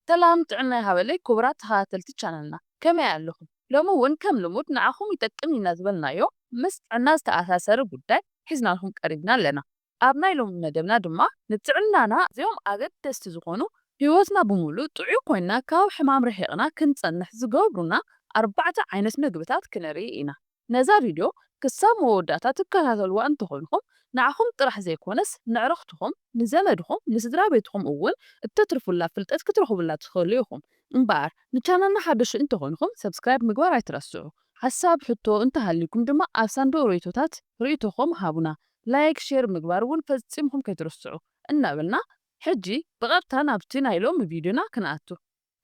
ሰላም ጥዕና ይሃበለይ ክቡራት ተኸታተልቲ ቻነልና፣ ከመይ ኣለኹም? ሎሚ እውን ከም ልሙድ ንዓኹም ይጠቅም ኢና ዝበልናዮ ምስ ጥዕና ዝተኣሳሰረ ጉዳይ ሒዝናልኩም ቀሪብና ኣለና። ኣብ ናይ ሎሚ መደብና ድማ ንጥዕናና ኣዝዮም ኣገደስቲ ዝኾኑ፣ ህይወትና ብምሉእ ጥዑይ ኮይና ካብ ሕማም ርሒቕና ክንጸንሕ ዝገብሩና ኣርባዕተ ዓይነት ምግብታት ክነርኢ ኢና። ነዛ ቪድዮ ክሳብ መወዳእታ ትከታተልዋ እንተኾይንኹም፣ ንዓኹም ጥራሕ ዘይኮነስ፣ ንዕረኽትኹም፣ ንዘመድኹም፣ ንስድራ ቤትኹም እውን እተትርፉላ ፍልጠት ክትረኽቡላ ትኽእሉ ኢኹም። እምበኣር፣ ንቻነልና ሓደሽቲ እንተኾይንኹም፣ ሰብስክራይብ ምግባር ኣይትረስዑ። ሓሳብ፣ ሕቶ እንተሃልዩኩም ድማ ኣብ ሳንዱቕ ርእይቶታት ርእይቶኹም ሃቡና። ላይክ፣ ሼር ምግባር እውን ፈጺምኩም ከይትረስዑ እናበልና፣ ሕጂ ብቐጥታ ናብቲ ናይ ሎሚ ቪድዮና ክንኣቱ።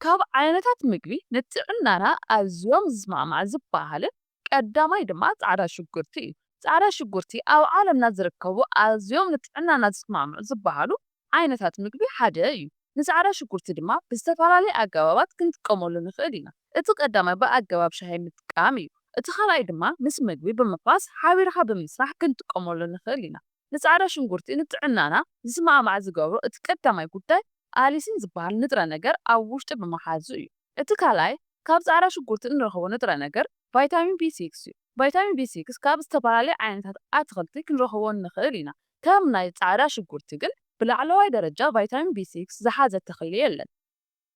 ካብ ዓይነታት ምግቢ ንጥዕናና ኣዝዮም ዝስማዕማዕ ዝበሃልን ቀዳማይ ድማ ጻዕዳ ሽጉርቲ እዩ። ጻዕዳ ሽጉርቲ ኣብ ዓለምና ዝርከቡ ኣዝዮም ንጥዕናና ዝስማዕምዑ ዝበሃሉ ዓይነታት ምግቢ ሓደ እዩ። ንጻዕዳ ሽጉርቲ ድማ ብዝተፈላለየ ኣገባባት ክንጥቀመሉ ንኽእል ኢና። እቲ ቀዳማይ ብኣገባብ ሻሂ ምጥቃም እዩ። እቲ ካልኣይ ድማ ምስ ምግቢ ብምሕዋስ ሓቢርካ ብምስራሕ ክንጥቀመሉ ንኽእል ኢና። ንጻዕዳ ሽጉርቲ ንጥዕናና ዝስማዕማዕ ዝገብሮ እቲ ቀዳማይ ጉዳይ ኣሊሲን ዝበሃል ንጥረ ነገር ኣብ ውሽጡ ብምሓዙ እዩ። እቲ ካልኣይ ካብ ጻዕዳ ሽጉርቲ እንረኽቦ ንጥረ ነገር ቫይታሚን ቢ ሲክስ እዩ። ቫይታሚን ቢ ሲክስ ካብ ዝተፈላለዩ ዓይነታት ኣትኽልቲ ክንረኽቦ ንኽእል ኢና። ከም ናይ ጻዕዳ ሽጉርቲ ግን ብላዕለዋይ ደረጃ ቫይታሚን ቢ ሲክስ ዝሓዘ ተኽሊ የለን።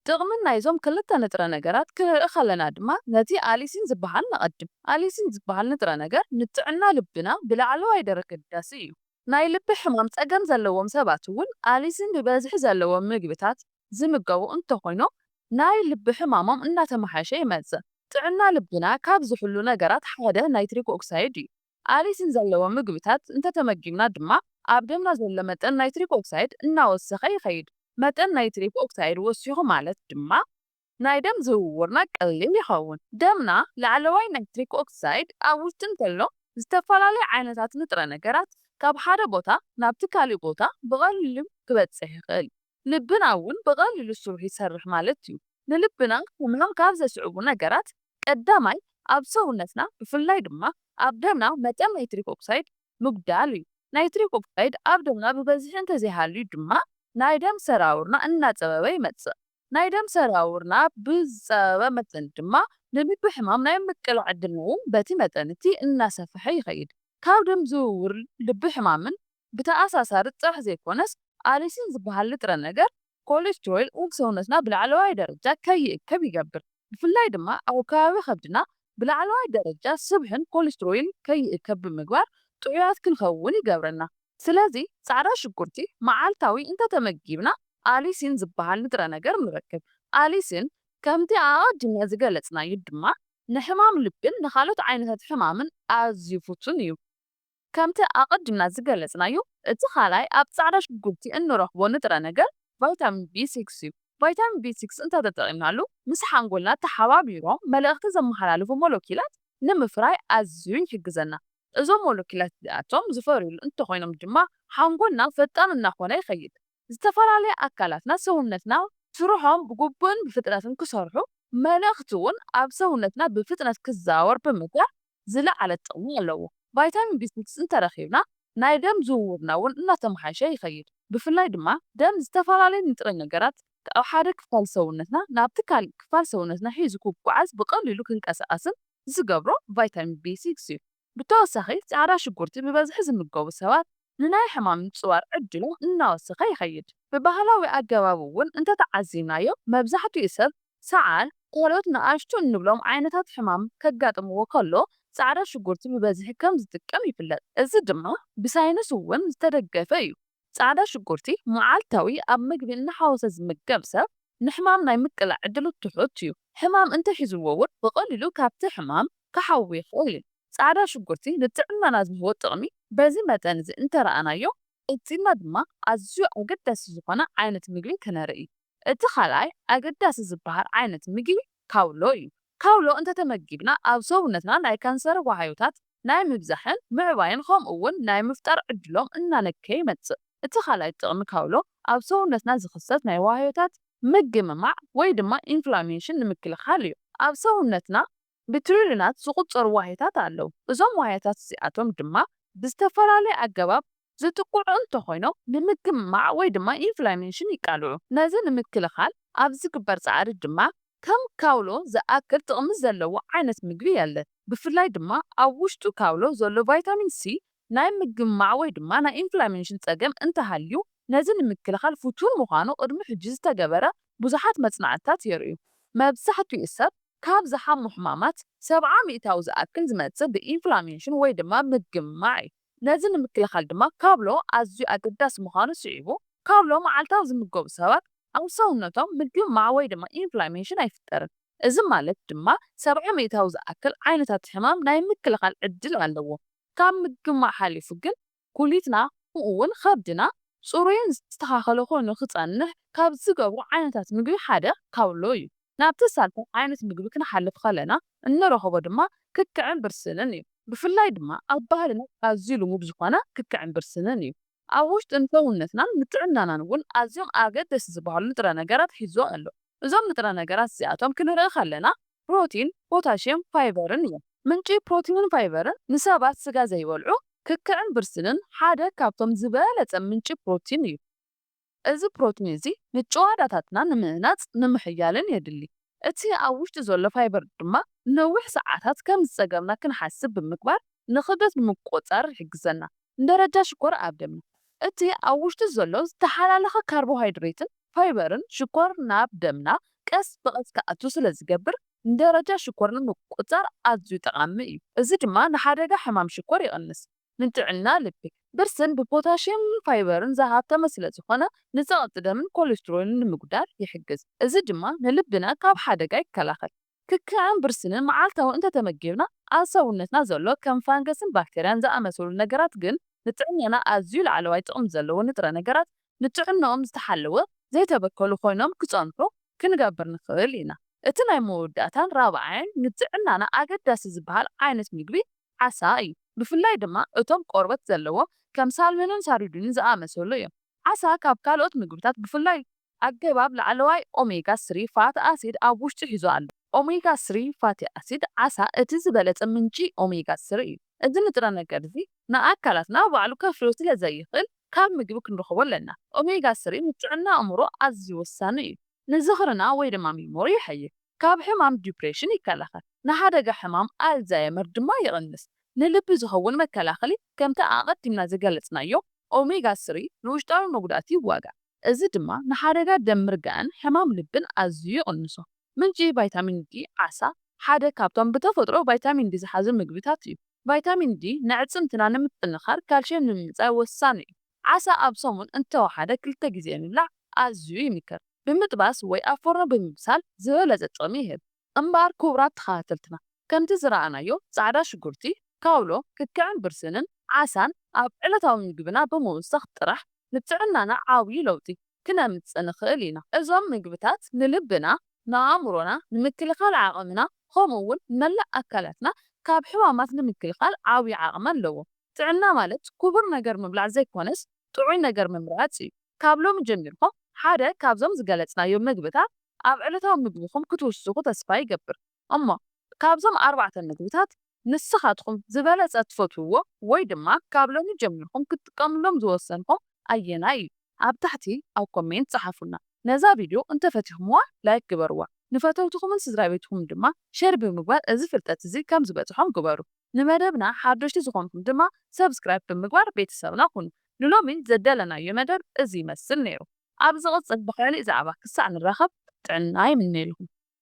ጥቕሚ ናይዞም ክልተ ንጥረ ነገራት ክንርኢ ከለና ድማ ነቲ ኣሊሲን ዝበሃል ነቐድም። ኣሊሲን ዝበሃል ንጥረ ነገር ንጥዕና ልብና ብላዕለዋይ ደረጃ ኣገዳሲ እዩ። ናይ ልቢ ሕማም ጸገም ዘለዎም ሰባት እውን ኣሊሲን ብበዝሒ ዘለዎም ምግብታት ዝምገቡ እንተኾይኖም ናይ ልቢ ሕማሞም እናተመሓየሸ ይመጽእ። ጥዕና ልብና ካብ ዝሕሉ ነገራት ሓደ ናይትሪክ ኦክሳይድ እዩ። ኣሊሲን ዘለዎም ምግብታት እንተተመጊብና ድማ ኣብ ደምና ዘሎ መጠን ናይትሪክ ኦክሳይድ እናወሰኸ ይኸይድ። መጠን ናይትሪክ ኦክሳይድ ወሲኹ ማለት ድማ ናይ ደም ዝውውርና ቀሊል ይኸውን። ደምና ላዕለዋይ ናይትሪክ ኦክሳይድ ኣብ ውሽጢ እንከሎ ዝተፈላለዩ ዓይነታት ንጥረ ነገራት ካብ ሓደ ቦታ ናብቲ ካሊእ ቦታ ብቐሊሉ ክበጽሕ ይኽእል። ልብና እውን ብቐሊሉ ስርሑ ይሰርሕ ማለት እዩ። ንልብና ሕማም ካብ ዘስዕቡ ነገራት ቀዳማይ ኣብ ሰውነትና ብፍላይ ድማ ኣብ ደምና መጠን ናይትሪክ ኦክሳይድ ምጉዳል እዩ። ናይትሪክ ኦክሳይድ ኣብ ደምና ብበዝሒ እንተዘይሃልዩ ድማ ናይ ደም ሰራውርና እናጸበበ ይመጽእ። ናይ ደም ሰራውርና ብዝጸበበ መጠን ድማ ንልቢ ሕማም ናይ ምቅላዕ ዕድልና እውን በቲ መጠን እቲ እናሰፍሐ ይኸይድ። ካብ ደም ዝውውር ልቢ ሕማምን ብተኣሳሳሪ ጥራሕ ዘይኮነስ ኣሊሲን ዝበሃል ንጥረ ነገር ኮሌስትሮል ኣብ ሰውነትና ብላዕለዋይ ደረጃ ከይእከብ ይገብር። ብፍላይ ድማ ኣብ ከባቢ ከብድና ብላዕለዋይ ደረጃ ስብሕን ኮሌስትሮል ከይእከብ ብምግባር ጥዑያት ክንኸውን ይገብረና። ስለዚ ጻዕዳ ሽጉርቲ መዓልታዊ እንተተመጊብና ኣሊሲን ዝበሃል ንጥረ ነገር ንረክብ። ኣሊሲን ከምቲ ኣቐዲምና ዝገለጽናዮ ድማ ንሕማም ልብን ንኻልኦት ዓይነታት ሕማምን ኣዝዩ ፍቱን እዩ። ከምቲ ኣቐዲምና ዝገለጽናዮ እቲ ካልኣይ ኣብ ጻዕዳ ሽጉርቲ እንረኽቦ ንጥረ ነገር ቫይታሚን ቢ ሲክስ እዩ። ቫይታሚን ቢ ሲክስ እንተተጠቒምናሉ ምስ ሓንጎልና ተሓባቢሮም መልእኽቲ ዘመሓላልፉ ሞለኪላት ንምፍራይ ኣዝዩ ይሕግዘና። እዞም ሞለኪላት እዚኣቶም ዝፈርዩሉ እንተኾይኖም ድማ ሓንጎልና ፈጣን እናኾነ ይኸይድ። ዝተፈላለያ ኣካላትና ሰውነትና ስርሖም ብግቡእን ብፍጥነትን ክሰርሑ መልእኽቲ እውን ኣብ ሰውነትና ብፍጥነት ክዘዋወር ብምግባር ዝለዓለ ጥቕሚ ኣለዎ። ቫይታሚን ቢ ሲክስ እንተረኺብና ናይ ደም ዝውውርና እውን እናተመሓየሸ ይኸይድ። ብፍላይ ድማ ደም ዝተፈላለዩ ንጥረ ነገራት ካብ ሓደ ክፋል ሰውነትና ናብቲ ካልእ ክፋል ሰውነትና ሒዙ ክጓዓዝ ብቐሊሉ ክንቀሳቐስን ዝገብሮ ቫይታሚን ቢ ሲክስ እዩ። ብተወሳኺ ጻዕዳ ሽጉርቲ ብበዝሒ ዝምገቡ ሰባት ንናይ ሕማም ምጽዋር ዕድሎም እናወሰኸ ይኸይድ። ብባህላዊ ኣገባብ እውን እንተተዓዚብናዮ መብዛሕትኡ ሰብ ሰዓል ካልኦት ንኣሽቱ እንብሎም ዓይነታት ሕማም ከጋጥምዎ ከሎ ጻዕዳ ሽጉርቲ ብበዝሒ ከም ዝጥቀም ይፍለጥ። እዚ ድማ ብሳይንስ እውን ዝተደገፈ እዩ። ጻዕዳ ሽጉርቲ መዓልታዊ ኣብ ምግቢ እናሓወሰ ዝምገብ ሰብ ንሕማም ናይ ምቅላዕ ዕድሉ ትሑት እዩ። ሕማም እንተሒዝዎ እውን ብቐሊሉ ካብቲ ሕማም ክሓዊ ይኽእል እዩ። ጻዕዳ ሽጉርቲ ንጥዕናና ዝህቦ ጥቕሚ በዚ መጠን እዚ እንተረኣናዮ፣ ቀጺልና ድማ ኣዝዩ ኣገዳሲ ዝኾነ ዓይነት ምግቢ ክነርኢ። እቲ ካልኣይ ኣገዳሲ ዝበሃል ዓይነት ምግቢ ካውሎ እዩ። ካውሎ እንተተመጊብና ኣብ ሰውነትና ናይ ካንሰር ዋህዮታት ናይ ምብዛሕን ምዕባይን ከምኡ እውን ናይ ምፍጣር ዕድሎም እናነከየ ይመጽእ። እቲ ካልኣይ ጥቕሚ ካውሎ ኣብ ሰውነትና ዝኽሰት ናይ ዋህዮታት ምግምማዕ ወይ ድማ ኢንፍላሜሽን ንምክልኻል እዩ። ኣብ ሰውነትና ብትሪልዮናት ዝቑጸሩ ዋህዮታት ኣለዉ። እዞም ዋህዮታት እዚኣቶም ድማ ብዝተፈላለየ ኣገባብ ዝጥቅዑ እንተኾይኖም ንምግምማዕ ወይ ድማ ኢንፍላሜሽን ይቃልዑ። ነዚ ንምክልኻል ኣብ ዝግበር ጻዕሪ ድማ ከም ካውሎ ዝኣክል ጥቕሚ ዘለዎ ዓይነት ምግቢ የለን። ብፍላይ ድማ ኣብ ውሽጡ ካውሎ ዘሎ ቫይታሚን ሲ ናይ ምግማዕ ወይ ድማ ናይ ኢንፍላሜሽን ጸገም እንተሃልዩ ነዚ ንምክልኻል ፍቱን ምዃኑ ቅድሚ ሕጂ ዝተገበረ ብዙሓት መጽናዕትታት የርእዩ። መብዛሕትኡ ሰብ ካብ ዝሓሙ ሕማማት ሰብዓ ሚእታዊ ዝኣክል ዝመጽእ ብኢንፍላሜሽን ወይ ድማ ምግማዕ እዩ። ነዚ ንምክልኻል ድማ ካብሎ ኣዝዩ ኣገዳሲ ምዃኑ ስዒቡ፣ ካብሎ መዓልታዊ ዝምገቡ ሰባት ኣብ ሰውነቶም ምግማዕ ወይ ድማ ኢንፍላሜሽን ኣይፍጠርን። እዚ ማለት ድማ ሰብዓ ሚእታዊ ዝኣክል ዓይነታት ሕማም ናይ ምክልኻል ዕድል ኣለዎ። ካብ ምግማዕ ሓሊፉ ግን ኩሊትና ከምኡ እውን ከብድና ጽሩይን ዝተኻኸለ ኮይኑ ክጸንሕ ካብ ዝገብሩ ዓይነታት ምግቢ ሓደ ካብሎ እዩ። ናብቲ ሳልሳይ ዓይነት ምግቢ ክንሓልፍ ከለና እንረኽቦ ድማ ክክዕን ብርስንን እዩ። ብፍላይ ድማ ኣብ ባህልና ኣዝዩ ልሙድ ዝኾነ ክክዕን ብርስንን እዩ። ኣብ ውሽጥን ሰውነትናን ንጥዕናናን እውን ኣዝዮም ኣገደስቲ ዝበሃሉ ንጥረ ነገራት ሒዙ ኣሎ። እዞም ንጥረ ነገራት እዚኣቶም ክንርኢ ከለና ፕሮቲን፣ ፖታሽየም፣ ፋይበርን እዮም። ምንጪ ፕሮቲንን ፋይበርን ንሰባት ስጋ ዘይበልዑ ክክዕን ብርስንን ሓደ ካብቶም ዝበለጸ ምንጪ ፕሮቲን እዩ። እዚ ፕሮቲን እዚ ንጭዋዳታትና ንምህናጽ ንምሕያልን የድሊ። እቲ ኣብ ውሽጢ ዘሎ ፋይበር ድማ ነዊሕ ሰዓታት ከም ዝጸገብና ክንሓስብ ብምግባር ንኽብደት ንምቁጽጻር ይሕግዘና። ንደረጃ ሽኮር ኣብ ደምና። እቲ ኣብ ውሽጢ ዘሎ ዝተሓላለኸ ካርቦሃይድሬትን ፋይበርን ሽኮር ናብ ደምና ቀስ ብቐስ ክኣቱ ስለ ዝገብር ንደረጃ ሽኮር ንምቁጽጻር ኣዝዩ ጠቓሚ እዩ። እዚ ድማ ንሓደጋ ሕማም ሽኮር ይቕንስ። ንጥዕና ልቢ። ብርስን ብፖታሽየምን ፋይበርን ዝሃብተመ ስለ ዝኾነ ንጸቕጢ ደምን ኮሌስትሮልን ንምጉዳል ይሕግዝ። እዚ ድማ ንልብና ካብ ሓደጋ ይከላኸል። ክክዕን ብርስንን መዓልታዊ እንተተመጊብና ኣብ ሰውነትና ዘሎ ከም ፋንገስን ባክቴርያን ዝኣመሰሉ ነገራት ግን ንጥዕናና ኣዝዩ ላዕለዋይ ጥቕሚ ዘለዎ ንጥረ ነገራት ንጥዕንኦም ዝተሓለወ ዘይተበከሉ ኮይኖም ክጸንሑ ክንገብር ንኽእል ኢና። እቲ ናይ መወዳእታን ራብዓይን ንጥዕናና ኣገዳሲ ዝበሃል ዓይነት ምግቢ ዓሳ እዩ። ብፍላይ ድማ እቶም ቆርበት ዘለዎ ከም ሳልመንን ሳርዲንን ዝኣመሰሉ እዮም። ዓሳ ካብ ካልኦት ምግብታት ብፍላይ ኣገባብ ላዕለዋይ ኦሜጋ ስሪ ፋቲ ኣሲድ ኣብ ውሽጡ ሒዙ ኣሎ። ኦሜጋ ስሪ ፋቲ ኣሲድ ዓሳ እቲ ዝበለጸ ምንጪ ኦሜጋ ስሪ እዩ። እዚ ንጥረ ነገር እዚ ንኣካላትና ባዕሉ ከፍርዮ ስለ ዘይኽእል ካብ ምግቢ ክንረኽቦ ኣለና። ኦሜጋ ስሪ ንጥዕና ኣእምሮ ኣዝዩ ወሳኒ እዩ። ንዝኽርና ወይ ድማ ሚሞሪ ይሕይል። ካብ ሕማም ዲፕሬሽን ይከላኸል። ንሓደጋ ሕማም ኣልዛይመር ድማ ይቕንስ። ንልቢ ዝኸውን መከላኸሊ ከምቲ ኣቐዲምና ዝገለጽናዮ ኦሜጋ ስሪ ንውሽጣዊ መጉዳእቲ ይዋጋእ። እዚ ድማ ንሓደጋ ደም ምርጋእን ሕማም ልብን ኣዝዩ ይቕንሶ። ምንጪ ቫይታሚን ዲ ዓሳ ሓደ ካብቶም ብተፈጥሮ ቫይታሚን ዲ ዝሓዙ ምግብታት እዩ። ቫይታሚን ዲ ንዕጽምትና ንምጥንኻር ካልሽየም ንምምጻእ ወሳኒ እዩ። ዓሳ ኣብ ሰሙን እንተወሓደ ክልተ ግዜ ምብላዕ ኣዝዩ ይምከር። ብምጥባስ ወይ ኣብ ፎርኖ ብምብሳል ዝበለጸ ጥቕሚ ይህብ። እምበኣር ክቡራት ተኸታተልትና፣ ከምቲ ዝረኣናዮ ጻዕዳ ሽጉርቲ፣ ካውሎ፣ ክክዕን ብርስንን ዓሳን ኣብ ዕለታዊ ምግብና ብምውሳኽ ጥራሕ ንጥዕናና ዓብዪ ለውጢ ክነምጽእ ንኽእል ኢና። እዞም ምግብታት ንልብና፣ ንኣእምሮና፣ ንምክልኻል ዓቕምና፣ ከምኡ እውን ንመላእ ኣካላትና ካብ ሕማማት ንምክልኻል ዓብዪ ዓቕሚ ኣለዎም። ጥዕና ማለት ክቡር ነገር ምብላዕ ዘይኮነስ ጥዑይ ነገር ምምራጽ እዩ። ካብ ሎሚ ጀሚርኩም ሓደ ካብዞም ዝገለጽናዮም ምግብታት ኣብ ዕለታዊ ምግብኹም ክትውስኹ ተስፋ ይገብር። እሞ ካብዞም ኣርባዕተ ምግብታት ንስኻትኩም ዝበለጸ ትፈትውዎ ወይ ድማ ካብ ሎሚ ጀሚርኩም ክትጥቀምሎም ዝወሰንኩም ኣየናይ እዩ? ኣብ ታሕቲ ኣብ ኮሜንት ጸሓፉልና። ነዛ ቪድዮ እንተፈቲኹምዋ ላይክ ግበርዋ። ንፈተውትኹምን ስድራ ቤትኹምን ድማ ሼር ብምግባር እዚ ፍልጠት እዚ ከም ዝበጽሖም ግበሩ። ንመደብና ሓደሽቲ ዝኾንኩም ድማ ሰብስክራይብ ብምግባር ቤተሰብና ኩኑ። ንሎሚ ዘዳለናዮ መደብ እዚ ይመስል ነይሩ። ኣብ ዝቕጽል ብኻሊእ ዛዕባ ክሳዕ ንራኸብ ጥዕና ይምነየልኩም።